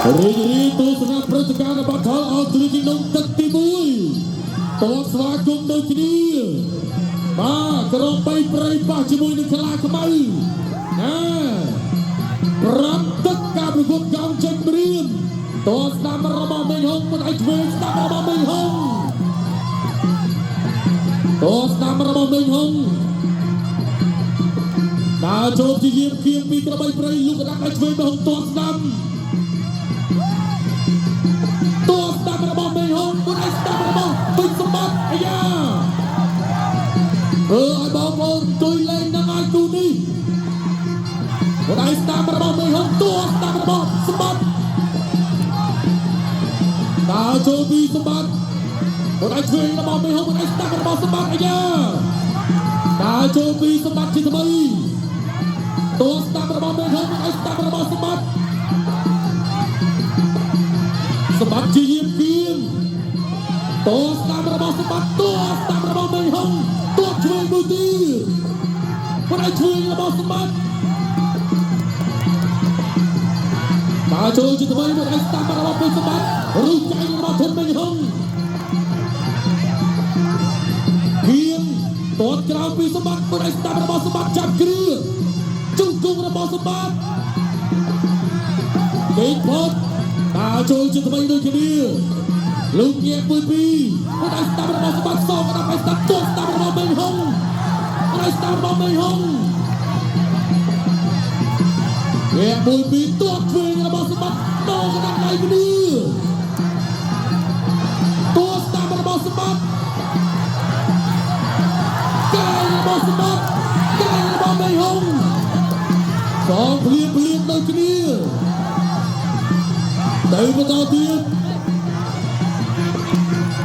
រីករាយទស្សនាព្រឹត្តិការណ៍របស់ថលអល់ទ្រីគីនងទឹកទី1តបស្វាគមន៍ដូចគ្នាបាទក្របីព្រៃប៉ះជាមួយនឹងខ្លាខ្មៅណាប្រាំទឹកការប្រកួតកងចេញព្រៀមតស្ដាំរបស់មេងហុងមិនឲ្យឆ្វេងស្ដាំរបស់មេងហុងតស្ដាំរបស់មេងហុងដើរចូលជាយាមគៀងពីក្របីព្រៃលោកកដាប់ឲ្យឆ្វេងមេហុងតស្ដាំ តួស្ដាប់របស់មេហុងមួយឯស្ដាប់របស់ពេញសម្បត្តិអាយ៉ាធ្វើឲ្យបងប្អូនអង្គុយលេងនឹងឲ្យគូនេះមួយឯស្ដាប់របស់មេហុងតួស្ដាប់របស់សម្បត្តិដើរចូលពីសម្បត្តិមួយឯឆ្វេងរបស់មេហុងមួយឯស្ដាប់របស់សម្បត្តិអាយ៉ាដើរចូលពីសម្បត្តិជាថ្មីតួស្ដាប់របស់មេហុងមួយឯស្ដាប់របស់សម្បត្តិសម្បត្តិជាយាមគៀង តស្ដាំរបស់សម្បត្តិតស្ដាំរបស់មេហុងតឆ្វេងមួយទៀតបដិឆ្វេងរបស់សម្បត្តិដើរចូលជាថ្មីមួយឯស្ដាំរបស់ពេញសម្បត្តិឬចៃរបស់ធនមេហុងគៀងតតក្រៅពីសម្បត្តិបដិស្ដាំរបស់សម្បត្តិចាប់គ្រាជុំគង់របស់សម្បត្តិគេផុតដើរចូលជាថ្មីដូចគ្នា លោកញែកមួយពីរគាត់ឲ្យស្ដាប់របស់សម្បត្តិសងគាត់ឲ្យស្ដាប់ទោះស្ដាប់របស់មេងហុងគាត់ឲ្យស្ដាប់របស់មេងហុងញែកមួយពីរទោះឆ្វេងរបស់សម្បត្តិដោកណ្ដាប់ដៃគ្នាទោះស្ដាប់របស់សម្បត្តិកែរបស់សម្បត្តិកែរបស់មេងហុងសងភ្លាមភ្លាមដូចគ្នាទៅបន្តទៀត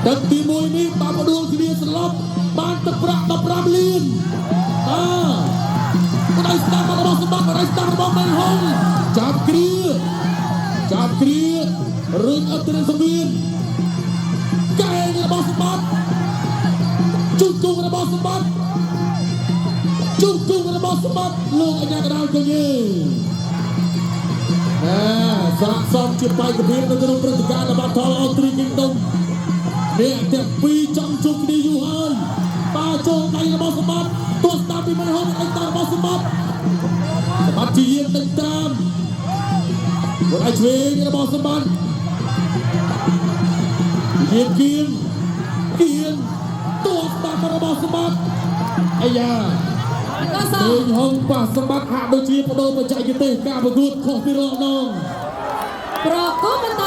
ទឹកទី1នេះបានផ្ដួលគ្នាស្លាប់បានទឹកប្រាក់15លានបាទបដិស្ដាប់របស់សម្បត្តិបដិស្ដាប់របស់មេហុងចាប់គ្រាចាប់គ្រារុញអត់ត្រឹមសវៀនកែងរបស់សម្បត្តិជុំគង់របស់សម្បត្តិជុំគង់របស់សម្បត្តិលោកអញ្ញាកដាលកញេណែស័កសមជាបេក្ខភាពនៅក្នុងព្រឹត្តិការណ៍របស់ថលអទ្រីគីងដុំ អ្នកទាំងពីរចង់ជួបគ្នាយូរហើយបាទចូលដៃរបស់សម្បត្តិទោះស្ដាប់ពីមិនហូបដៃតាមរបស់សម្បត្តិសម្បត្តិជាយាមដេញតាមគាត់ឲ្យឆ្វេងរបស់សម្បត្តិយាមគៀងគៀងទោះស្ដាប់របស់សម្បត្តិអាយ៉ា កស លេងហងប៉ះសម្បត្តិហាក់ដូចជាបដូរបច្ចេកទេសការប្រកួតខុសពីរកដង ប្រគល់បន្ត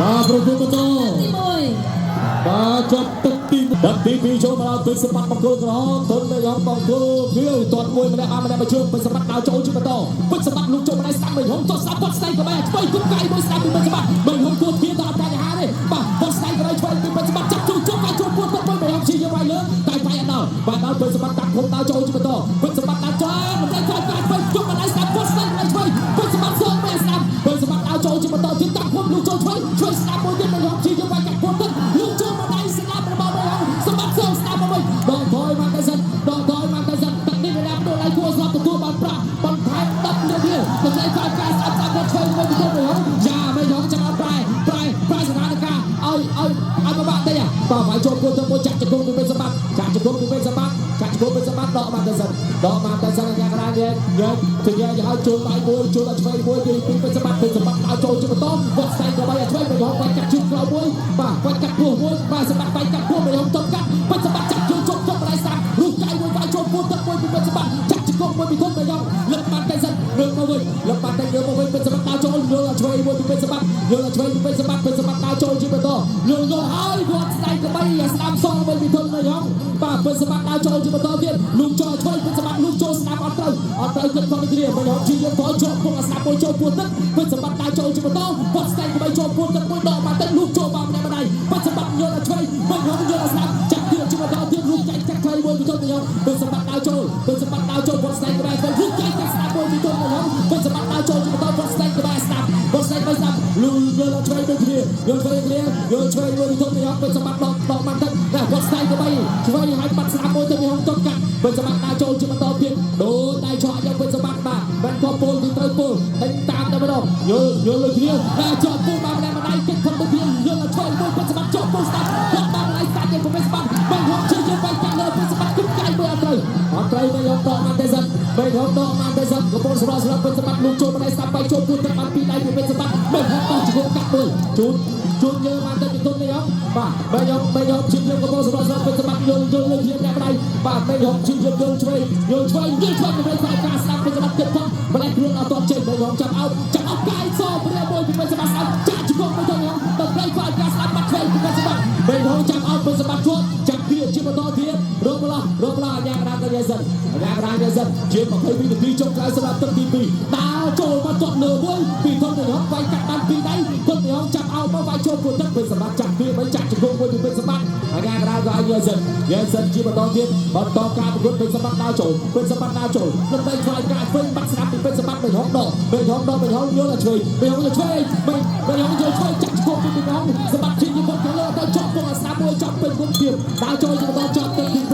បាទប្រកួតបន្ត ទី1 បាទចប់ទឹកទី ទឹកទី2ចូលមកដល់ពេជ្រសម្បត្តិបង្គោលក្រហមធនមេហុងបង្គោលខៀវទាត់មួយម្នាក់បានម្នាក់មកជើងពេជ្រសម្បត្តិដើរចូលជាបន្តពេជ្រសម្បត្តិលូកចូលម្នាក់ស្ដាំមេហុងទាត់ស្ដាំទាត់ស្ដាំក៏បែរឆ្វេងគុំកៃមួយស្ដាំពីពេជ្រសម្បត្តិមេហុងគួរធានទៅអត់បញ្ហាទេបាទទាត់ស្ដាំក៏ឆ្វេងពីពេជ្រសម្បត្តិចាប់ជុំជុំកាចូលពួនទឹកមួយមេហុងជាយកវាយលើតែវាយអត់ដល់បាទដល់ពេជ្រសម្បត្តិតាំងគុំដើរចូលជាបន្តពេជ្រសម្បត្តិដើរចូលម្នាក់ឆ្វេងឆ្វេងជុំម្នាក់ស្ដាំទាត់ស្ដាំឆ្វេងពេជ្រសម្បត្តិសងមេស្ដាំពេជ្រសម្បត្តិដើរចូលជាបន្តទៀតតាំងគុំលូកចូលឆ្វេងឆ្វេងស្ដាំមួយទៀតមេហុងជាយកវាយកាត់ពួនទឹកលូកចូលម្នាក់ស្ដាំរបស់មេហុងសម្បត្តិសងស្ដាំមកវិញដកថយមកតែសិនដកថយមកតែសិនទឹកនេះវេលាផ្ដួលដៃគួរស្រាប់ទទួលបានប្រាក់បន្ថែម10រៀលទៅឆ្លៃផ្កាស្អាតស្អាតគាត់ឆ្វេងមួយពីមេហុងយ៉ាមេហុងចាំអត់ប្រែប្រែប្រែស្ថានភាពឲ្យឲ្យឲ្យពិបាកតិចបាទវាយចូលពួនទៅមួយចាក់ជង្គង់ពីពេជ្រសម្បត្តិចាក់ជង្គង់ពីពេជ្រសម្បត្តិចាក់ជង្គង់ពេជ្រសម្បត្តិដកមកតែសិនដកមកតែសិនយ៉ាងណាញែកញែកទៅញែកឲ្យចូលដៃមួយចូលដល់ឆ្វេងមួយពីពេជ្រសម្បត្តិពេជ្រសម្បត្តិដល់ចូលជាបន្តវត្តស្តែងក៏បីឲ្យឆ្វេងមេហុងវាយកាត់ជើងក្រោយមួយបាទវាយកាត់ពោះមួយបាទសម្បត្តិវាយកាត់ពោះមេហុងទប់កាត់ពេជ្រសម្បត្តិចាក់ជើងជប់ជប់ម្ដាយស្ដាំរុះកៃមួយវាយចូលពួនទឹកមួយពីពេជ្រសម្បត្តិចាក់ជង្គង់មួយពីធនមេហុងលឹកបានតែសិនលើកមកវិញលឹកបានតែលើកមកវិញពេជ្រសម្បត្តិដល់ចូលយល់ដល់ឆ្វេងមួយពីពេជ្រសម្បត្តិយល់ដល់ឆ្វេងពីពេជ្រសម្បត្តិពេជ្រសម្បត្តិដល់ចូលជាបន្តយល់យល់ហើយគាត់ស្ដាយក៏បីស្ដាំសងវិញពីធនមេហុងបាទពេជ្រសម្បត្តិដល់ចូលជាបន្តទៀតលូកចូលឆ្វេងពេជ្រសម្បត្តិលូកចូលស្ដាំអត់ត្រូវអត់ត្រូវគិតផងគ្នាមេហុងជាយើងថយជាប់ពុកស្ដាំមួយចូលពួនទឹកពេជ្រសម្បត្តិដល់ចូលជាបន្តគាត់ស្ដាយក៏បីចូលពួនទឹកមួយដកមកទៅលូកចូលមកម្នាក់ម្ដាយពេជ្រសម្បត្តិយល់ដល់ឆ្វេងមេហុងយល់ដល់ស្ដាំចាក់ទៀតជាបន្តទៀតលូកចាច់ចាក់ខ្លីមួយពីធនមេហុងពេជ្រសម្បត្តិដល់ចូលពេជ្រសម្បត្តិដល់ចូលគាត់ស្ដាយក៏បីឆ្វេងលូកចាច់ចាក់ស្ដាំមួយពីធនមេហុងពេជ្រសម្បត្តិដល់ចូលជាបន្តគាត់ស្ដាយក៏បីស្ដាំគាត់ស្ដាយបីស្ដាំលូយល់ដល់ឆ្វេងដូចគ្នាយល់ឆ្វេងគ្នាយល់ឆ្វេងមួយពីធនមេហុងពេជ្រសម្បត្តិដកដកមកទៅណាគាត់ស្ដាយក៏បីឆ្វេងហើយបាត់ស្ដាំមួយទៅមេហុងទប់កាត់ពេជ្រសម្បត្តិដល់ចូលជាបន្តទៀតដូចដៃឆក់យកពេជ្រសម្បត្តិបាទមិនក៏ពលគឺត្រូវពលដេញតាមតែម្ដង យល់យល់លើគ្នាតែជាប់ពូបានម្នាក់ម្ដាយគិតផុតទៅគ្នាយល់ឆ្វេងមួយពេជ្រសម្បត្តិជាប់ពូស្ដាប់គាត់បានម្ដាយស្ដាប់ទៀតពេជ្រសម្បត្តិបីហងជឿជឿបីកាក់លើពេជ្រសម្បត្តិគប់កាយមួយអត់ត្រូវអត់ត្រូវបីហងដកបានទេសិនបីហងដកបានទេសិនកំពុងសម្រាប់សម្រាប់ពេជ្រសម្បត្តិលូកចូលម្ដាយស្ដាប់បីចូលពូទឹកបានពីរដៃពីពេជ្រសម្បត្តិបីហងដកជង្គង់កាត់មួយជូនជូនយើងបានទៅពីទុននេះហងបាទបីហងបីហងជឿយើងកំពុងសម្រាប់សម្រាប់ពេជ្រសម្បត្តិយល់យល់លើគ្នាម្នាក់ម្ដាយបាទបីហងជឿយើងយល់ឆ្វេងយល់ឆ្វេងយល់ឆ្វេងដើម្បីខ្លាចការស្ដាប់ពេជ្រសម្បត្តិគិតផងម្លេះខ្លួនអត់ទាន់ចេញបីហងចាប់អោបចាប់អោបកាយសព្រាមួយពីពេជ្រសម្បត្តិស្ដាប់ចាក់ជង្គង់ទៅហងដើម្បីខ្លាចការស្ដាប់បាត់ឆ្វេងពីពេជ្រសម្បត្តិបីហងចាប់អោបពេជ្រសម្បត្តិជាប់ចាប់គ្នាជាបន្តទៀតរកម្លោះរកម្លោះអាញាកដាទៅយេសិនអាញាកដាយេសិនជា22នាទីចុងក្រោយសម្រាប់ទឹកទី2ដើរចូលមកទាត់លើមួយពីធំទៅហងវាយកាត់បានពីរដៃគុណហងចាប់អោបមកវាយចូលពួកទឹកពេជ្រសម្បត្តិចាប់គ្នាមិនចាក់ជង្គង់មួយពីពេជ្រសម្បត្តិអាញាកដាក៏ឲ្យយេសិនយេសិនជាបន្តទៀតបន្តការប្រកួតពេជ្រសម្បត្តិដើរចូលពេជ្រសម្បត្តិដើរចូលដើម្បីខ្លាចការធ្វើបាត់ស្ដាប់ពីពេជ្រសម្បត្តិបីហងដកបីហងដកបីហងយល់ឆ្វេងបីហងយល់ឆ្វេងបីបីហងយល់ឆ្វេងចាក់ជង្គង់ពីពីហងសម្បត្តិជាមុនខាងលើទៅជាប់ពងអាស្ដាប់មួយចាប់ពេញគុណទៀតដើរចូលជាបន្តចាប់ទឹកទី2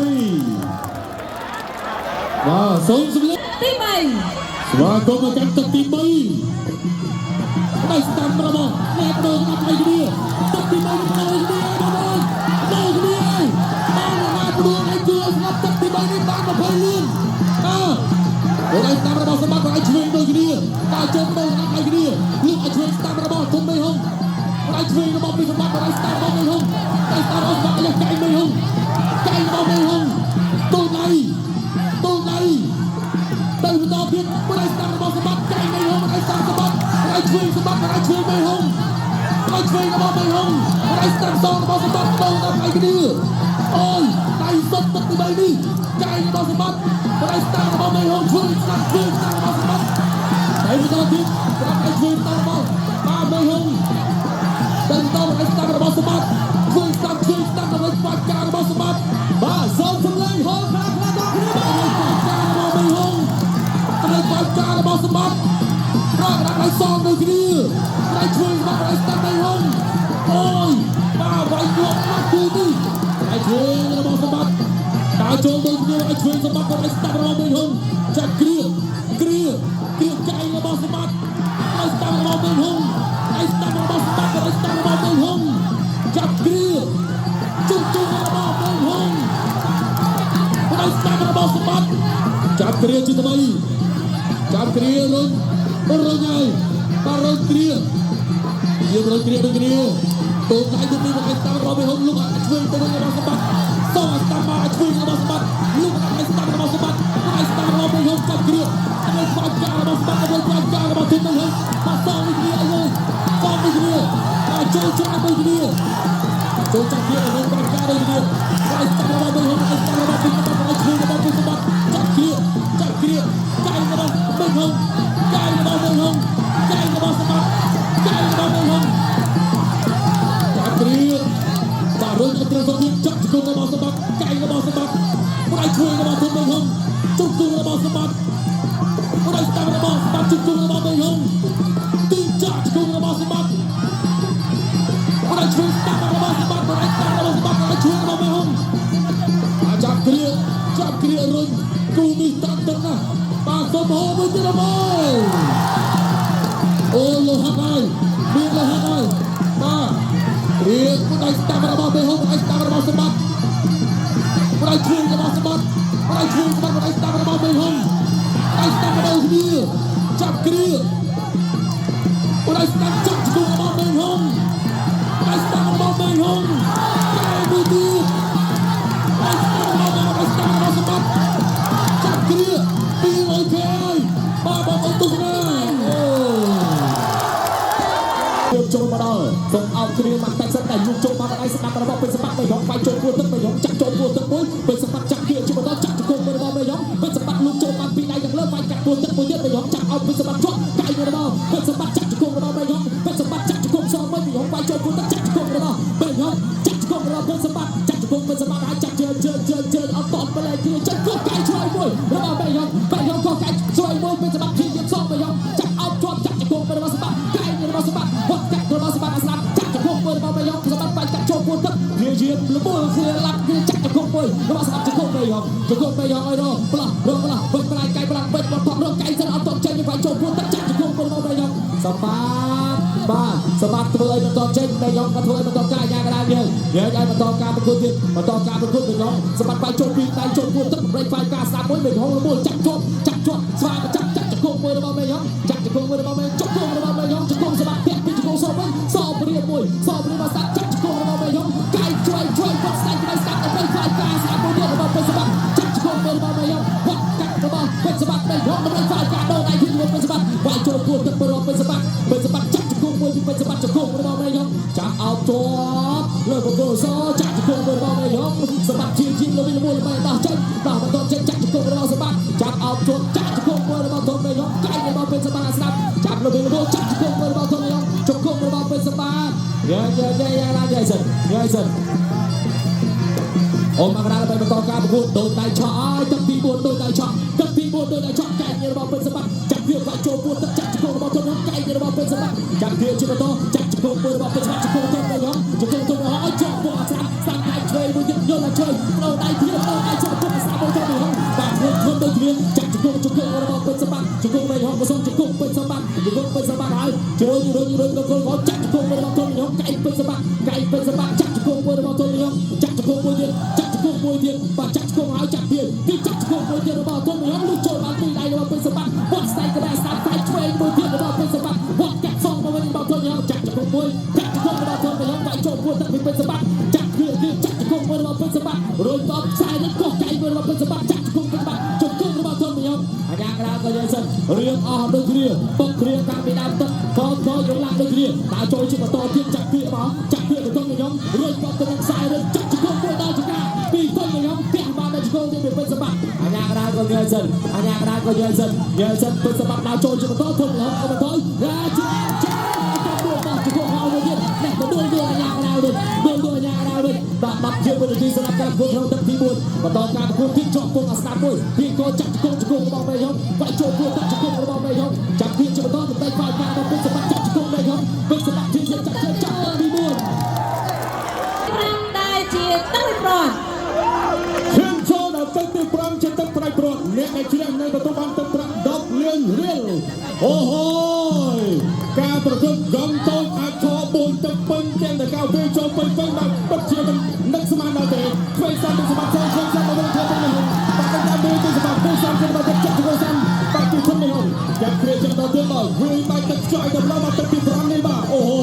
បាទសូមសម្លេង ទី ស្វាគមន៍មកកាន់ទឹកទី3ដៃស្ដាំរបស់អ្នកដូរស្ដាប់ឲ្យគ្នាទឹកទី3នេះដូរគ្នាបងប្អូនដូរគ្នាហើយបានណាព្រួងឲ្យជួយស្ដាប់ទឹកទី3នេះបាន20លានបាទដៃស្ដាំរបស់សម្បត្តិឲ្យឆ្វេងដូចគ្នាតើចូលដូរស្ដាប់ឲ្យគ្នាលោកឲ្យឆ្វេងស្ដាំរបស់ទុនមេហុងដៃឆ្វេងរបស់ពីសម្បត្តិដៃស្ដាំរបស់មេហុងដៃស្ដាំរបស់សម្បត្តិឲ្យកៃមេហុងកៃរបស់មេហុងទូដៃទូដៃទៅបន្តទៀតបដិស្ដាំរបស់សម្បត្តិកៃមេហុងបដិស្ដាំសម្បត្តិបដិឆ្វេងសម្បត្តិបដិឆ្វេងមេហុងបដិឆ្វេងរបស់មេហុងបដិស្ដាំសងរបស់សម្បត្តិដូរដល់ដៃគ្នាអូយដៃសុទ្ធទឹកទី3នេះកៃរបស់សម្បត្តិបដិស្ដាំរបស់មេហុងឆ្វេងស្ដាំឆ្វេងស្ដាំរបស់សម្បត្តិទៅបន្តទៀតបដិឆ្វេងតាមរបស់បាទមេហុងទៅបន្តបដិស្ដាំរបស់សម្បត្តិឆ្វេងស្ដាំឆ្វេងស្ដាំដើម្បីស្វាការរបស់សម្បត្តិ បាទសូមសម្លេងហោខ្លាំងខ្លាំងដល់គ្នាបាទ ស្វាការរបស់មេហុងត្រូវស្វាការរបស់សម្បត្តិប្រកបដោយសងដូចគ្នាដៃឆ្វេងសម្បត្តិដៃស្ដាំមេហុងអូយបាទវាយយកមកគូនេះដៃឆ្វេងរបស់សម្បត្តិដើរចូលដូចគ្នាដៃឆ្វេងសម្បត្តិដៃស្ដាំរបស់មេហុងចាប់គ្រាគ្រាគ្រាកៃរបស់សម្បត្តិដៃស្ដាំរបស់មេហុងដៃស្ដាំរបស់សម្បត្តិដៃស្ដាំរបស់មេហុងចាប់គ្រាជុំជុំរបស់មេហុងដៃស្ដាំរបស់សម្បត្តិចាប់គ្រាជាថ្មីចាប់គ្រារុញរុញហើយបាទរុញគ្រាយើងរុញគ្រាដូចគ្នាតូនដៃទៅពីដៃស្ដាំរបស់មេហុងលោកអាចឆ្វេងទៅវិញរបស់សម្បត្តិសងស្ដាំមកអាចឆ្វេងរបស់សម្បត្តិលោកដៃស្ដាំរបស់សម្បត្តិដៃស្ដាំរបស់មេហុងចាប់គ្រាដើម្បីស្វាការរបស់សម្បត្តិដើម្បីស្វាការរបស់ទុនមេហុងបាទសងនេះគ្នាអើយសងនេះគ្នាបាទចូលច្រើនដូចគ្នាចូលចាប់គ្រាដើម្បីស្វាការដូចគ្នាដៃស្ដាំរបស់មេហុងដៃស្ដាំរបស់ពីសម្បត្តិដៃឆ្វេងរបស់ពីសម្បត្តិចាប់គ្រាចាប់គ្រាកៃរបស់មេហុងកៃរបស់មេហុងកៃរបស់សម្បត្តិកៃរបស់មេហុងចាប់គ្រាបាទរុញឲ្យត្រូវសុខភាពចាប់ជង្គង់របស់សម្បត្តិកៃរបស់សម្បត្តិដៃឆ្វេងរបស់ទុនមេហុងជង្គង់របស់សម្បត្តិដៃស្ដាំរបស់សម្បត្តិជង្គង់របស់មេហុងទីចាក់ជង្គង់របស់សម្បត្តិដៃឆ្វេងស្ដាំរបស់សម្បត្តិដៃស្ដាំរបស់សម្បត្តិដៃឆ្វេងរបស់មេហុងចាប់គ្រាចាប់គ្រារុញគូនេះតាន់ទឹកណាស់បាទសូមហៅមួយទៀតមកអូលោហៈហើយមានលោហៈហើយបាទគ្រាដៃស្ដាំរបស់មេហុងដៃស្ដាំរបស់សម្បត្តិដៃឆ្វេងរបស់សម្បត្តិដៃឆ្វេងសម្បត្តិដៃស្ដាំរបស់មេហុងដៃស្ដាំរបស់គ្នាចាប់គ្រាដៃស្ដាំចាប់ជង្គង់របស់មេហុងដៃស្ដាំរបស់មេហុងកែមួយទៀតដៃស្ដាំរបស់ដៃស្ដាំរបស់សម្បត្តិចាប់គ្រា200ខែបាទបងប្អូនទស្សនាអូ ចូលមកដល់សូមអោបគ្នាមកតែសិនតែលូកចូលមកដៃស្ដាំរបស់ពេជ្រសម្បត្តិមេហុងវាយចូលគួរទឹកមេហុងចាក់ចូលគួរទឹកមួយពេជ្រសម្បត្តិចាក់គ្នាជាបន្តចាក់ជង្គង់របស់មេហុងពេជ្រសម្បត្តិលូកចូលបានពីដៃខាងលើវាយកាត់គួរទឹកមួយទៀតមេហុងចាក់អោបពេជ្រសម្បត្តិជាប់កៃរបស់ពេជ្រសម្បត្តិចាក់ជង្គង់របស់មេហុងពេជ្រសម្បត្តិចាក់ជង្គង់សងមួយមេហុងវាយចូលគួរទឹកចាក់ជង្គង់របស់មេហុងចាក់ជង្គង់របស់ពេជ្រសម្បត្តិចាក់ជង្គង់ពេជ្រសម្បត្តិហើយចាក់ជើងជើងជើងជើងអត់តបលែងគ្នាចេញគោះកៃជួយមួយរបស់មេហុងមេហុងគោះកៃជួយមួយពេជ្រសម្បត្តិព្យាយាមសងមេហុងចាក់អោបជាប់ចាក់ជង្គង់របស់សម្បត្តិកៃរបស់សម្បត្តិហត់កាក់របស់សម្បត្តិអាស្ដាប់ចាក់ជង្គង់មួយរបស់មេហុងសម្បត្តិបាច់កាក់ចូលពួនទឹកព្យាយាមលមូលគ្នាឡាប់គ្នាចាក់ជង្គង់មួយរបស់សម្បត្តិជង្គង់មេហុងជង្គង់មេហុងឲ្យរផ្លោះរផ្លោះវិញផ្លាយកៃផ្លាស់វិញបត់ថប់រកកៃសិនអត់តចេញវាយចូលពួនទឹក បាទសម្បត្តិធ្វើឲ្យបន្តចេញតែខ្ញុំក៏ធ្វើឲ្យបន្តការយ៉ាងណាយើងយើងឲ្យបន្តការប្រកួតទៀតបន្តការប្រកួតវិញហងសម្បត្តិបាយចូលពីដៃចូលពួនទឹកប្រេកបាយការស្ដាប់មួយវិញហងលមួយចាក់ជាប់ចាក់ជាប់ស្វាចាក់ចាក់ជង្គង់មួយរបស់មេហងចាក់ជង្គង់មួយរបស់មេជង្គង់របស់មេហងជង្គង់សម្បត្តិពាក់ពីជង្គង់សវិញសព្រាមួយសព្រាមកស្ដាប់ចាក់ជង្គង់របស់មេហងកាយជួយជួយគាត់ស្ដាយក្តៅស្ដាប់ទៅប្រេកបាយការស្ដាប់មួយទៀតរបស់ពេជ្រសម្បត្តិចាក់ជង្គង់មួយរបស់មេហងវត្តកាត់របស់ពេជ្រសម្បត្តិមេហងដើម្បីបាយការដោដៃទីមួយពេជ្រសម្បត្តិវាយចូលពួនទឹករបស់ពេជ្រសម្បត្តិពេជ្រសម្បត្តិចាក់ជង្គង់មួយពីពេជ្រសម្បត្តិជង្គង់របស់មេហងចាក់អោបជាប់លើបង្គោលសចាក់ជង្គង់មួយរបស់មេហងសម្បត្តិជាជាលើវិញមួយដើម្បីដោះចេញដោះបន្តចេញចាក់ជង្គង់របស់សម្បត្តិចាប់អោបជាប់ចាក់ជង្គង់មួយរបស់ធំមេហងកាយរបស់ពេជ្រសម្បត្តិស្ដាប់ចាប់លើវិញមួយចាក់ជង្គង់មួយរបស់ធំមេហងជង្គង់របស់ពេជ្រសម្បត្តិយ៉ាយ៉ាយ៉ាយ៉ាឡាយ៉ាសិនយ៉ាសិនអូមកដល់ដើម្បីបន្តការប្រកួតដោយដៃឆក់អើយទឹកទី4ដោយដៃឆក់ទឹកទី4ដោយដៃឆក់កែងរបស់ពេជ្រសម្បត្តិចាប់វាបាក់ចូលពួនទឹកចាក់ជង្គង់របស់ធំហងកែងរបស់ពេជ្រសម្បត្តិចាប់វាជាបន្តចាក់ជង្គង់មួយរបស់ពេជ្រសម្បត្តិជង្គង់ធំទៅហងជង្គង់ធំហងឲ្យជាប់ពួកអាស្ដាប់ស្ដាប់ដៃឆ្វេងមួយទៀតយល់តែឆ្វេងប្ដូរដៃទៀតប្ដូរដៃជាប់ពួកអាស្ដាប់មួយធំហងបាទធ្ងន់ធ្ងន់ដូចគ្នាចាក់ជង្គង់ជង្គង់របស់ពេជ្រសម្បត្តិជង្គង់មេហងក៏សុំជង្គង់ពេជ្រសម្បត្តិជង្គង់ពេជ្រសម្បត្តិហើយជ្រុញរុញរុញទៅគល់ក៏ចាក់ជង្គង់មួយរបស់ធំហងកែងពេជ្រសម្បត្តិកែងពេជ្រសម្បត្តិចាក់ជង្គង់មួយរបស់ធំហងចាក់ជង្គង់មួយទៀតចាក់ជង្គង់មួយទៀតបាទចាក់ជង្គង់ហើយចាក់ទៀតទីចាក់ជង្គង់មួយទៀតរបស់ធំហងលុះចូលបានពីដៃរបស់ពេជ្រសម្បត្តិវត្តស្ដែងក្បែរស្ដាប់ដៃឆ្វេងមួយទៀតរបស់ពេជ្រសម្បត្តិវត្តកាត់សងមកវិញរបស់ធំហងចាក់ជង្គង់មួយចាក់ជង្គង់របស់ធំហងវាយចូលពួនទឹកពីពេជ្រសម្បត្តិចាក់គ្នាទៀតចាក់ជង្គង់មួយរបស់ពេជ្រសម្បត្តិរួចតបខ្សែនេះកោះកៃមួយរបស់ពេជ្រសម្បត្តិចាក់ជង្គង់ពេជ្រសម្បត្តិជង្គង់របស់ធំហងអាញាក្រាក៏យល់សិនរៀងអស់ដូចគ្នាបុកគ្នាតាំងពីដើមទឹកខខយល់ឡើងដូចគ្នាតើចូលជាបន្តទៀតចាក់គ្នាមកចាក់គ្នាទៅធំហងរួចតបទៅនឹងខ្សែរួចចាក់ជង្គង់មួយដល់ចកាពីធំហងផ្ទះបានដល់ជង្គង់ទៀតពីពេជ្រសម្បត្តិអាញាក្រាក៏យល់សិនអាញាក្រាក៏យល់សិនយល់សិនពេជ្រសម្បត្តិដើរចូលជាបន្តធំហងអត់បន្តរ៉ាជាជាទៅមួយដល់ជង្គង់ហើយមួយទៀតនេះទៅដួលដួលអាញាក្រាវិញដួលដួលអាញាក្រាវិញបាទ10ជាវិនាទីសម្រាប់ការប្រកួតក្នុងទឹកទី4បន្តការប្រកួតទៀតជាប់ពងអាស្ដាប់មួយពីក៏ចាក់ជង្គង់ជង្គង់របស់មេហងវាយចូលពួនទឹកជង្គង់របស់មេហងចាប់វាជាបន្តទៅដៃฝ่ายការរបស់ពេជ្រសម្បត្តិចាក់ជង្គង់មេហងពេជ្រសម្បត្តិជាចាក់ចាក់ទឹកទី4 5ដែលជាទឹកប្រន់ ឈានចូលដល់ទឹកទី5ជាទឹកប្រៃព្រាត់អ្នកដែលជ្រះនឹងទទួលបានទឹកប្រាក់10លានរៀលអូហូយការប្រកួតហ្គំតូចអាចខ4ទឹកពេញទាំងតកៅពេលចូលពេញពេញបាទពិតជាមិននឹកស្មានដល់ទេឆ្វេងសាំពីសម្បត្តិឆ្វេងសាំមកវិញធ្វើទៅនេះបាទតាមមួយពីសម្បត្តិពូសាំទៅដល់ចាក់ជង្គង់សាំបាទទីធំនេះហងចាប់គ្រាចាំដល់ទៀតបាទវិញបាយទឹកខ្ចយទៅដល់មកទឹកទី5នេះបាទអូហូ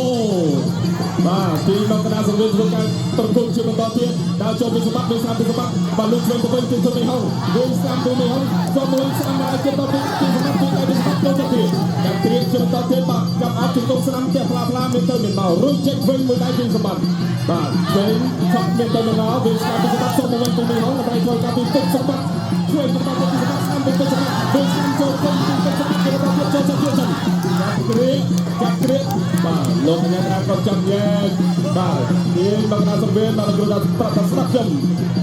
បាទទីមកកណ្ដាលសង្វៀនធ្វើការប្រកួតជាបន្តទៀតដើរចូលពីសម្បត្តិពីសាំពីសម្បត្តិបាទលោកឆ្វេងទៅវិញទីធំនេះហងវិញសាំពីនេះហងចូលមួយសាំមកទៀតដល់ទីសម្បត្តិទីពីសម្បត្តិចូលទៅទៀតចាប់គ្រាជាបន្តទៀតបាទចាប់អត់ជង្គង់ស្ដាំផ្ទះផ្លាផ្លាមានទៅមានមករុញចេញវិញមួយដៃពីសម្បត្តិបាទឆ្វេងឆក់មានទៅមានមកវិញស្ដាំពីសម្បត្តិសុំមកវិញពីនេះហងដើម្បីធ្វើការពីទឹកសម្បត្តិជួយបន្តទៅពីសម្បត្តិស្ដាំពីទឹកសម្បត្តិវិញស្ដាំចូលគុំពីទឹកសម្បត្តិទៅទៀតចូលចូលទៀតចាប់គ្រាចាប់គ្រាបាទលោកអញ្ញាក៏ចាប់ញែកបាទនេះមកដល់សង្វៀនបាទលោកគ្រូដល់ប្រាប់ថាស្ដាប់ខ្ញុំ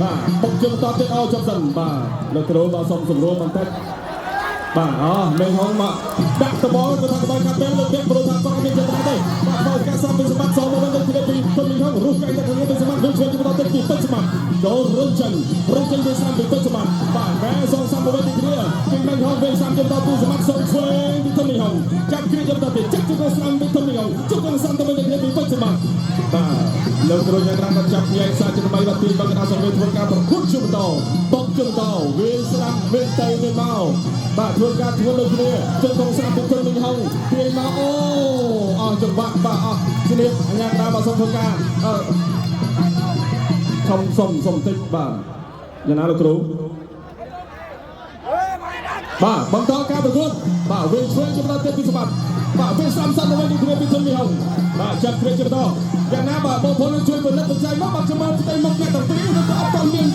បាទបុកជើងបន្តទៀតអូចាប់សិនបាទលោកគ្រូបាទសុំសម្រួលបន្តិចបាទអមេហងមកដាក់តបល់ទៅថាតបល់កាត់ពេលលោកពាក់ព្រោះថាគាត់មានចេតនាទេបាទបើការសាំពីសម្បត្តិសមកវិញទៅពីទុំហងរុះកែងទៅខាងពីសម្បត្តិវិញជួយបន្តទៅពីពេជ្រសម្បត្តិចូលរុញចិនរុញចិនវិញសាំពីពេជ្រសម្បត្តិបាទកែសងសាំមកវិញទីគ្នាពីមេហងវិញសាំទៅដល់ពីសម្បត្តិសងឆ្វេងពីទុំហងចាប់គ្រាចាំទៅចាប់ជង្គង់ស្នាមពីទុំហងជង្គង់សាំទៅវិញទៅពីពេជ្រសម្បត្តិបាទលោកគ្រូញ៉ាំក៏ចាប់ញែកសាជាថ្មីបាទទីបង្កដល់សង្វេធ្វើការប្រកួតជាបន្តបុកជាបន្តវាស្ដាំវិញទៅវិញមកបាទធ្វើការធ្វើដូចគ្នាជង្គង់ស្ដាំពីទុំហងទាញមកអូអស់ចង្វាក់បាទអស់ស្នៀបអញ្ញាក្តារបាទសូមធ្វើការអឺសុំសុំសុំតិចបាទយ៉ាងណាលោកគ្រូបាទបន្តការប្រកួតបាទវិញឆ្វេងចំណុចទៀតពីសម្បត្តិបាទវិញស្ដាំសាំទៅវិញគ្នាពីទុំហងបាទចាប់គ្នាជាបន្តយ៉ាងណាបាទបងប្អូនជួយផលិតបច្ច័យមកបាទខ្ញុំមកផ្ទៃមុខអ្នកទាំងពីរឬក៏អត់តមាន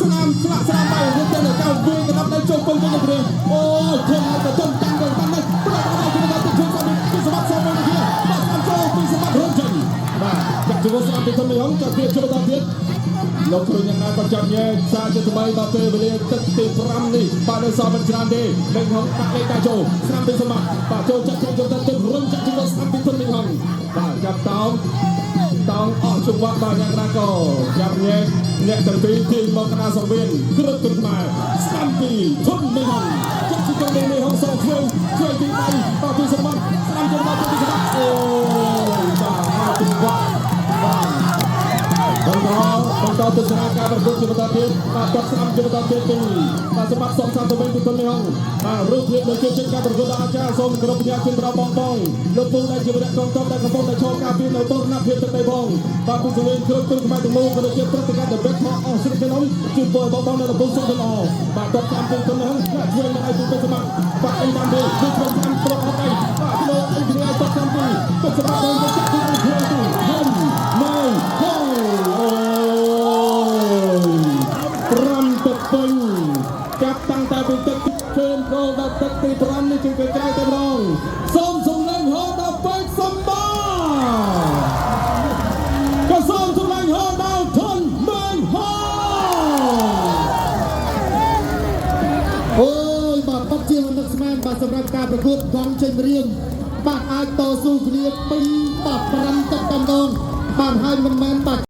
ស្នាមស្លាកស្នាមបាយឬទៅកៅវិញកណ្ដាប់ដៃចូលពងទៅគ្នាអូធំហើយក៏ធំតាំងក៏តាំងដែរប្រដៅគ្នាដល់ទៅជួយសម្បត្តិពីសម្បត្តិសមកគ្នាបាទស្ដាំចូលពីសម្បត្តិរុនចេញបាទចាក់ជួយស្ដាំពីទុំហងចាប់គ្នាជាបន្តទៀតលោកគ្រូយ៉ាងណាក៏ចាប់ញែកសារជាថ្មីដល់ពេលវេលាទឹកទី5នេះបាទនៅសល់មិនច្រើនទេនឹងហងដាក់លេខតាចូលស្នាមពីសម្បត្តិបាទចូលចាក់ចូលទៅទឹករុនចាក់ចូលស្នាមពីទុំហងបាទចាប់តោងតោងអស់ចង្វាក់បាទយ៉ាងណាក៏ចាប់ញែកអ្នកទាំងពីរទាញមកកណ្ដាលសង្វៀនក្រឹតទុនខ្មែរស្នាមពីទុំហងចាក់ចូលទៅហងសងឆ្វេងឆ្វេងទី3បាទពីសម្បត្តិស្នាមចូលដល់ពីសម្បត្តិអូ បន្តទស្សនាការប្រកួតជាបន្តទៀតបាទគាត់ស្ដាំជាបន្តទៀតពីបាទសម្បត្តិសំសានទៅវិញពីគុណលៀងបាទរូបភាពដែលជាចិត្តការប្រកួតដល់អាចារ្យសូមគោរពផ្ញើជូនដល់បងបងលោកពូដែលជាវរៈកងទ័ពដែលកំពុងតែឈរការពារនៅបូរណភាពទឹកដីផងបាទពុទ្ធវេនគ្រប់គ្រងខ្មែរទាំងមូលក៏ដូចជាព្រឹត្តិការណ៍ដែលខអស់ស្រុកក្នុងជូនពរបងបងនៅកំពុងសុខល្អបាទគាត់តាមពីគុណលៀងជួយមកឲ្យពីសម្បត្តិបាទអីបានទេគឺខ្ញុំតាមប្រកបដៃបាទលោកអីគ្នាគាត់តាមពីគាត់សម្បត្តិដល់ចាក់ទីខ្លួនទីហំម៉ៅហូអូ5ទឹកពេញចាប់តាំងតែពីទឹកជើងគោលដល់ទឹកទី5នេះជាពេលក្រោយតែម្ដងសូមសម្លេងហោដល់ពេជ្រសម្បត្តិក៏សូមសម្លេងហោដល់ធនមេងហោ អូយបាទប៉ាត់ជាមនឹកស្មានបាទសម្រាប់ការប្រកួតកងចេញរៀងបាទអាចតស៊ូគ្នាពេញបាទ5ទឹកតែម្ដងបាទហើយមិនមែនបាទ